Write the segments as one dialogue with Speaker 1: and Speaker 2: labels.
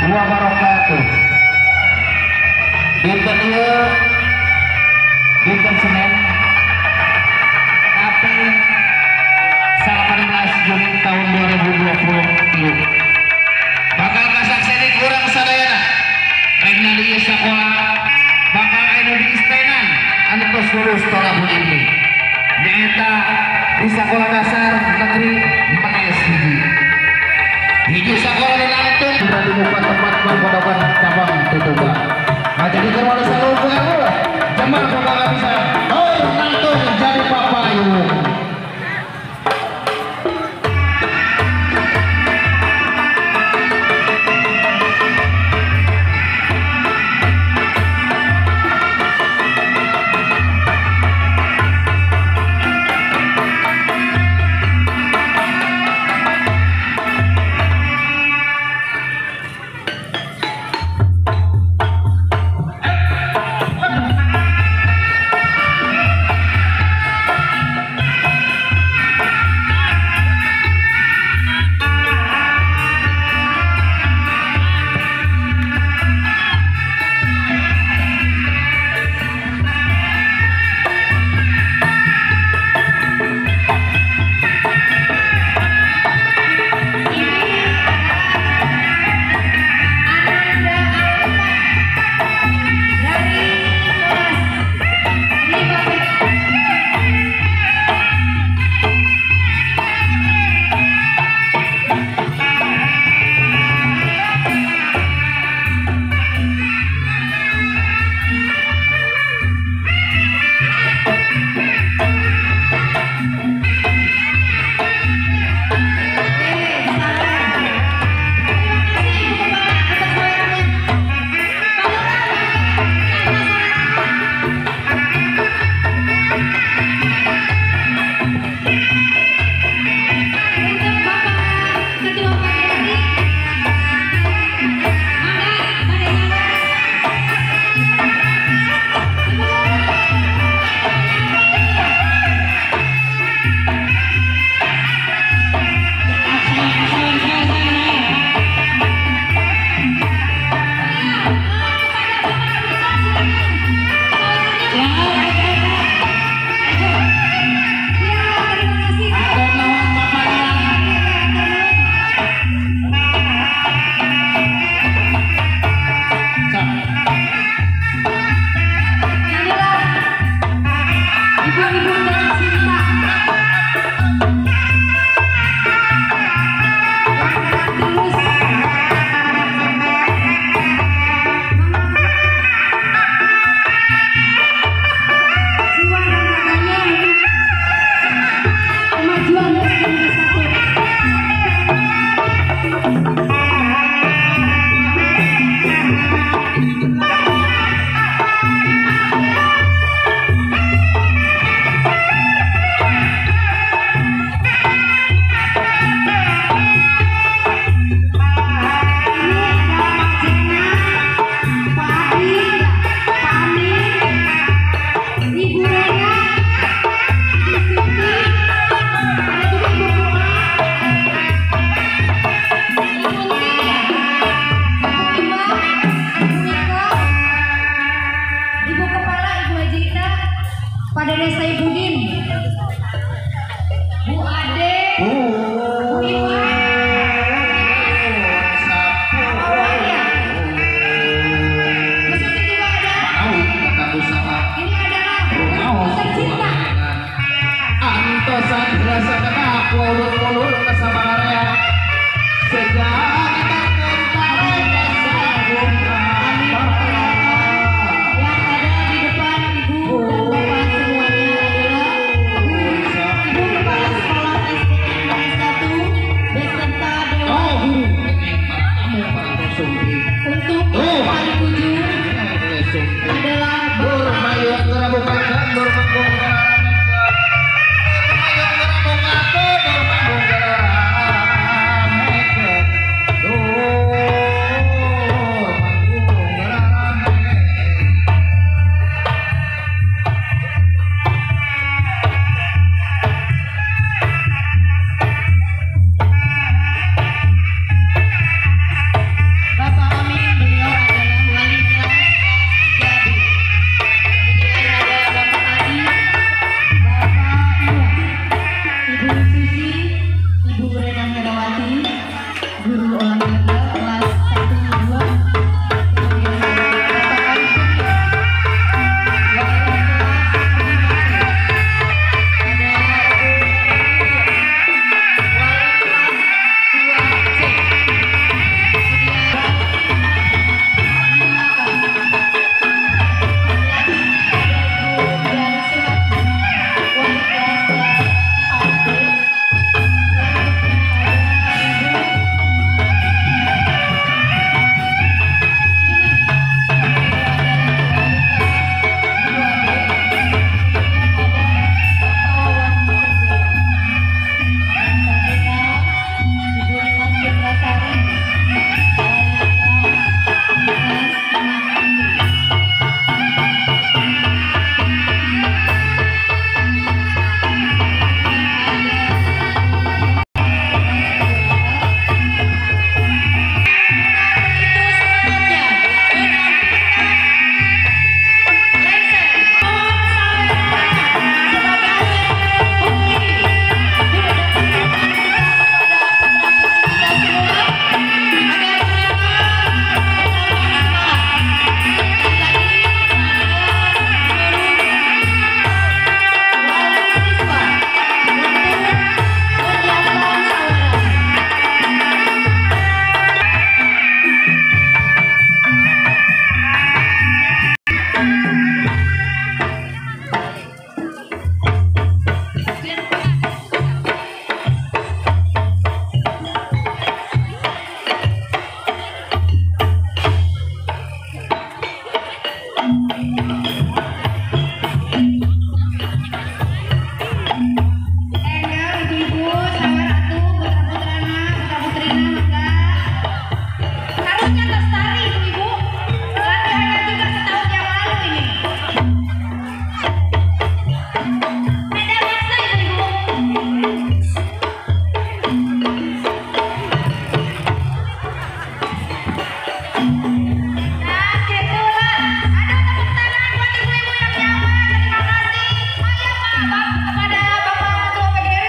Speaker 1: Wabarakatuh. Dinten ieu dinten Senin kaping 18 Juni tahun 2023. Bakal kasakseni kurang sadayana rek di ieu sakola bakal aya di istenan anu tos lulus tolabul ilmi nyaeta di Sekolah Dasar Negeri Menes hiji. Hiji sekolah nangtung berarti muka tempat pangkodokan cabang Tutuba. Nah jadi kalau ada selalu jemar bakal bisa. Oh nangtung jadi papayung.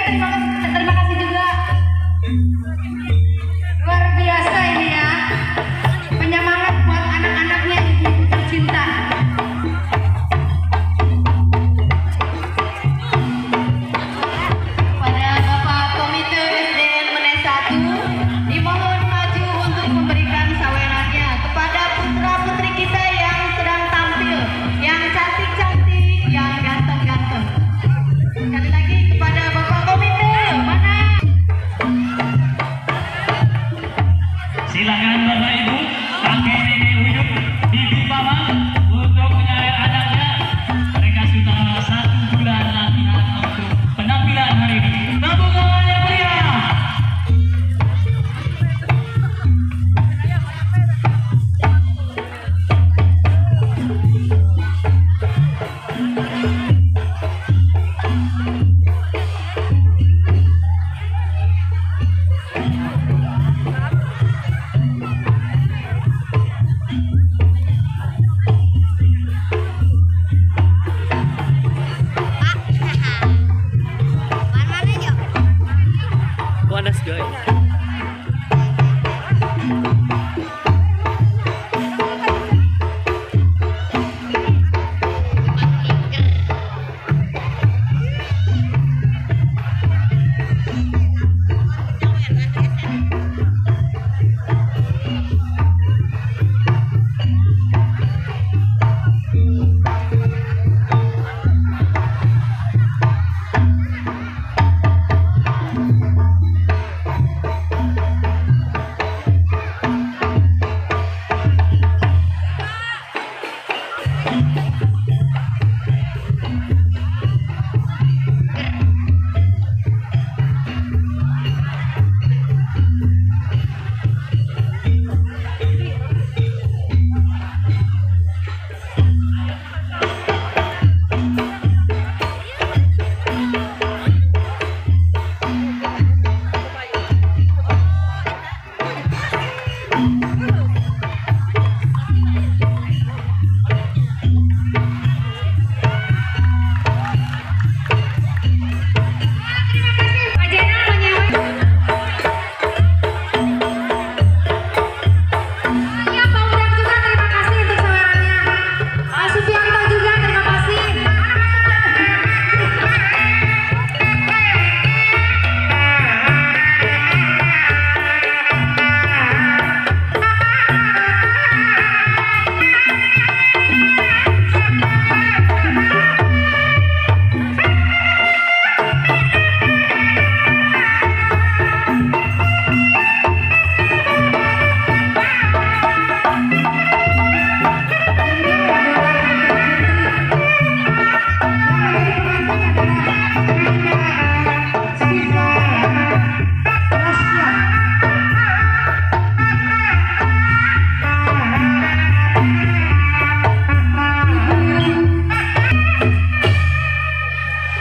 Speaker 2: terima kasih juga. Luar biasa ini ya. Penyemangat buat anak-anaknya, ibu-ibu tercinta.
Speaker 3: Pada Bapak Komite SDN Meneh 1 dimohon maju untuk memberikan sawerannya kepada putra-putri kita yang sedang tampil, yang cantik-cantik, yang ganteng-ganteng. Sekali lagi kepada Bapak Komite, mana?
Speaker 4: Silakan Bapak Ibu, kakek nenek uyut, bibi paman untuk menyawer anaknya. Mereka sudah 1 bulan latihan untuk penampilan hari ini. Tepuk tangan yang meriah.
Speaker 5: Panas guys.
Speaker 2: Terima kasih Pak Jenal menyewa. Ya, Pak Undang juga terima kasih untuk sawerannya. Pak Sufianto juga terima kasih.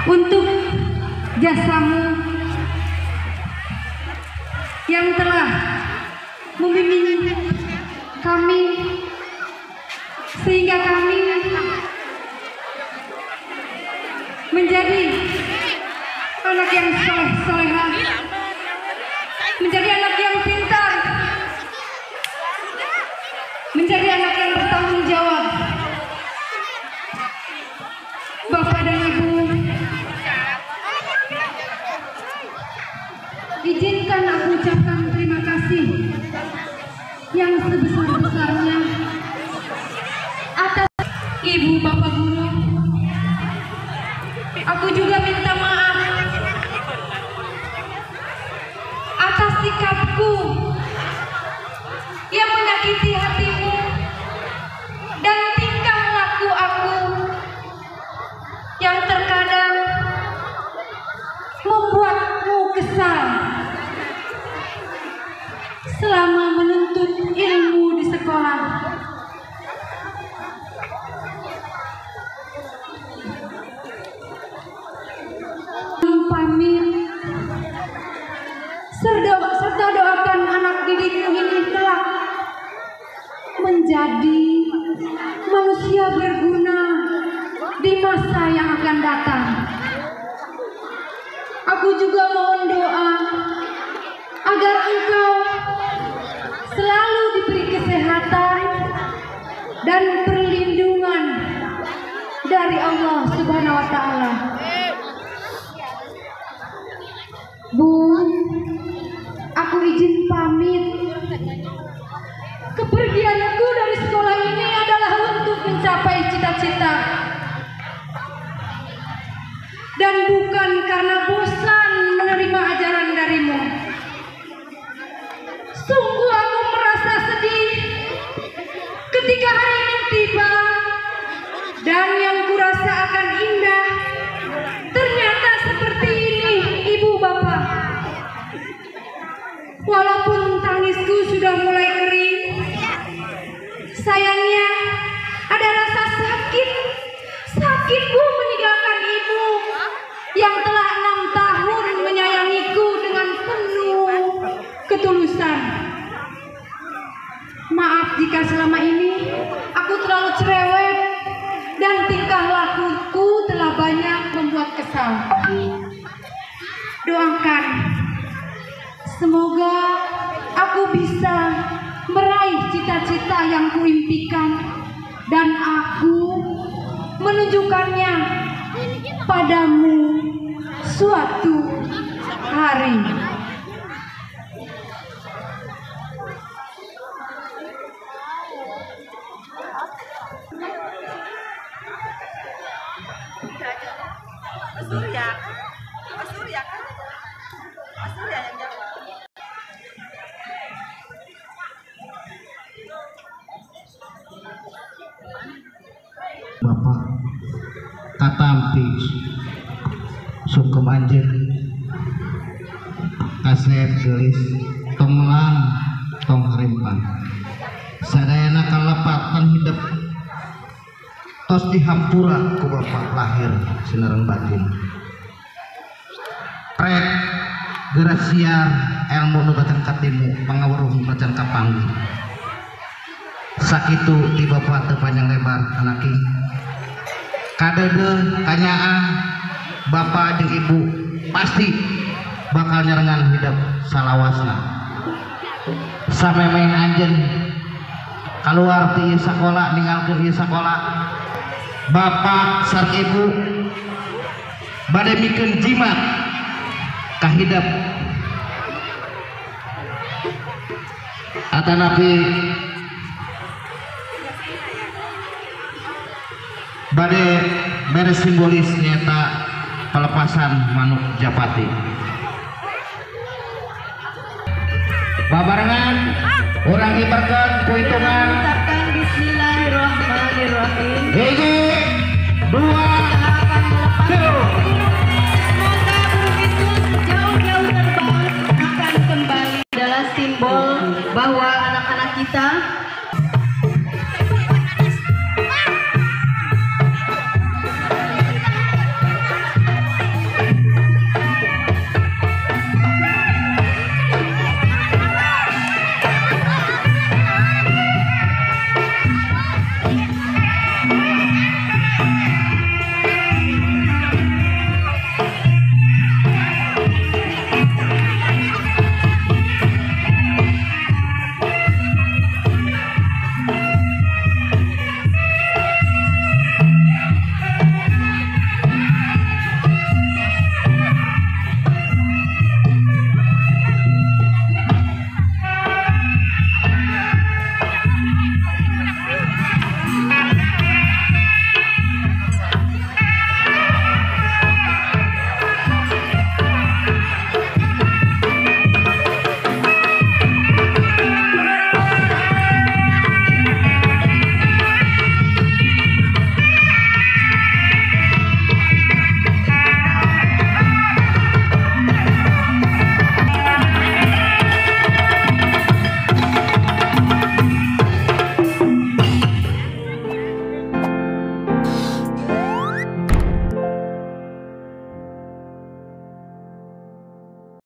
Speaker 2: Untuk jasamu yang telah membimbing kami sehingga kami menjadi anak yang soleh-soleha, menjadi anak yang pintar, menjadi anak yang bertanggung jawab. Bapak dan Ibu, izinkan aku ucapkan terima kasih yang sebesar-besarnya atas Ibu Bapak Guru. Aku juga minta maaf atas sikapku yang menyakiti hatimu dan tingkah laku aku yang terkadang membuatmu kesal selama menuntut ilmu di sekolah. Pamit serta doakan anak didikmu ini kelak menjadi manusia berguna di masa yang akan datang. Aku juga mohon doa agar engkau selalu diberi kesehatan dan perlindungan dari Allah Subhanahu wa Ta'ala. Bu, aku izin pamit. Kepergianku dari sekolah ini adalah untuk mencapai cita-cita dan bukan karena bosan menerima ajaran darimu. Sungguh aku merasa sedih ketika hari ini tiba dan yang kurasa akan indah ternyata seperti ini, ibu bapak. Walaupun tangisku sudah mulai kering, sayangnya ada rasa sakit. Sakitku meninggalkan ibu yang telah 6 tahun menyayangiku dengan penuh ketulusan. Maaf jika selama ini aku terlalu cerewet dan tingkah lakuku telah banyak membuat kesal. Doakan semoga aku bisa meraih cita-cita yang kuimpikan dan aku menunjukkannya padamu suatu hari.
Speaker 3: Mas Surya kan? Mas Surya yang jawab.
Speaker 1: Bapak katampi sungkem anjeun kasep geulis tong melang tong harempang sadayana kalepatan hidep tos dihampura ku bapak lahir sinareng batin. Prek geura siar elmu nu bacan katimu pangaweruh nu bacan kapanggih. Sakitu di bapak teu panjang lebar anaki. Kadeudeuh kanyaah bapak jeung ibu pasti bakal nyarengan hidup salawasna. Samemeh anjeun kaluar ti ieu sakola ninggalkeun ieu sakola, bapak sareng ibu bade mikeun jimat ka hidep atanapi bade mere simbolis nyata pelepasan manuk japati. Babarengan urang ibarkeun ku hitungan
Speaker 3: Bismillahirrahmanirrahim.
Speaker 1: 1, 2, 3.
Speaker 3: Semoga burung itu jauh-jauh terbang akan kembali adalah simbol bahwa anak-anak kita